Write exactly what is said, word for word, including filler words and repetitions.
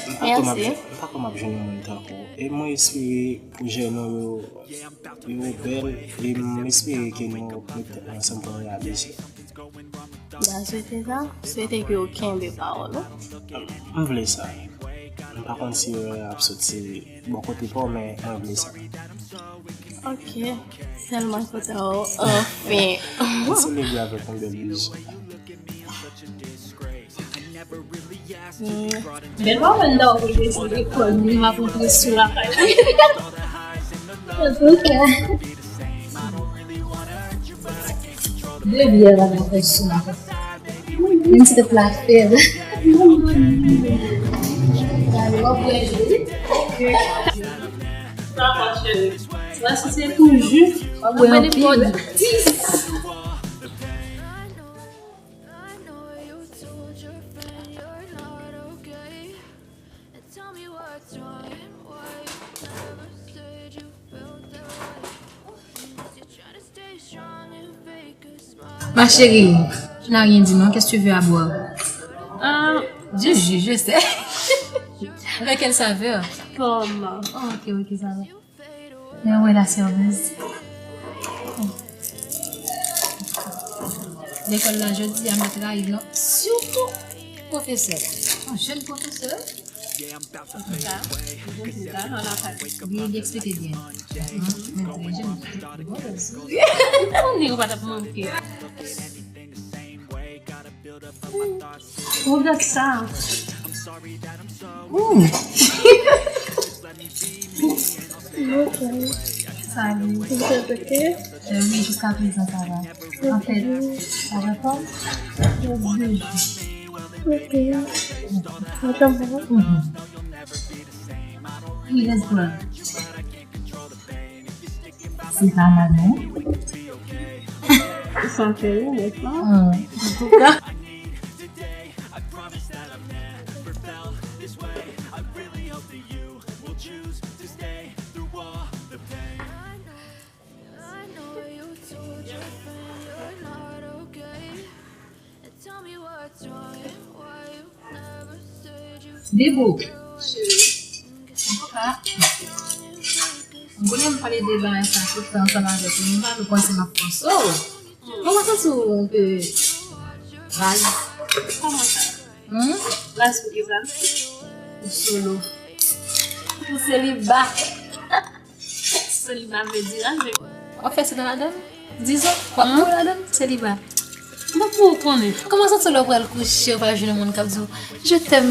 M pa kwè m ap jwenn, m pa kwè m ap jwenn yon moun tankou w. E mwen espere pwojè nou yo, yo bèl, e m espere ke nou met tèt nou ansanm pou nou reyalize. M ta swete sa, swete ke w kenbe pawòl ou. M vle sa. M pa konn si erè a ap soti bò kote pa w, men mwen vle sa. Ok, sèlman kontan w, anfen. Ann selebre avèk yon bèl bouji. Bèl pa wè m ta wè pou deside kò m, m ap rantre sou lakay. Antouka. De byè la nan fè sou lakay. Menm si te plat fè. Gade, w ap wè joli. Sa pa cheri. Sa si se toujou. W ap wè anpil. Ma chérie, tu n'as rien dit, non? Qu'est-ce que tu veux à boire? Ah, Du jus, je sais. Avec quelle saveur? Pomme. Oh, ok, ok, ça va. Mais où est la serveuse? Lekòl la jodi a mèt rayi l non. Sitou pwofesè la. Yon jèn pwofesè. Li, li eksplike byen. Mwen trè jèn. Mwen di ou pa t ap manke. Ou gad sa. Salut. Vous êtes OK? Euh, oui, jusqu'à présent, ça va. En fait, ça va pas? OK. Attends, Mhm. He is good. C'est pas mal, non? Santé, n'est-ce pas? Hum. En tout cas. Debo. Antouka, m konnen m pale de bagay sa tout tan ansanm avèk ou, m pa nou panse m ap panse w. Mwen pa santi w yon pe raz. Kòman sa? Hmm? Raz pou ki sa? Ou solo. Ou seliba. Seliba vle di raz. W ap fè sèt an ladan l? Dizon, w ap mouri ladan l? Seliba. Mwen pou ou konnen. Kòman santi w lè w pral kouche, w pral jwenn yon moun k ap di w, je t'aime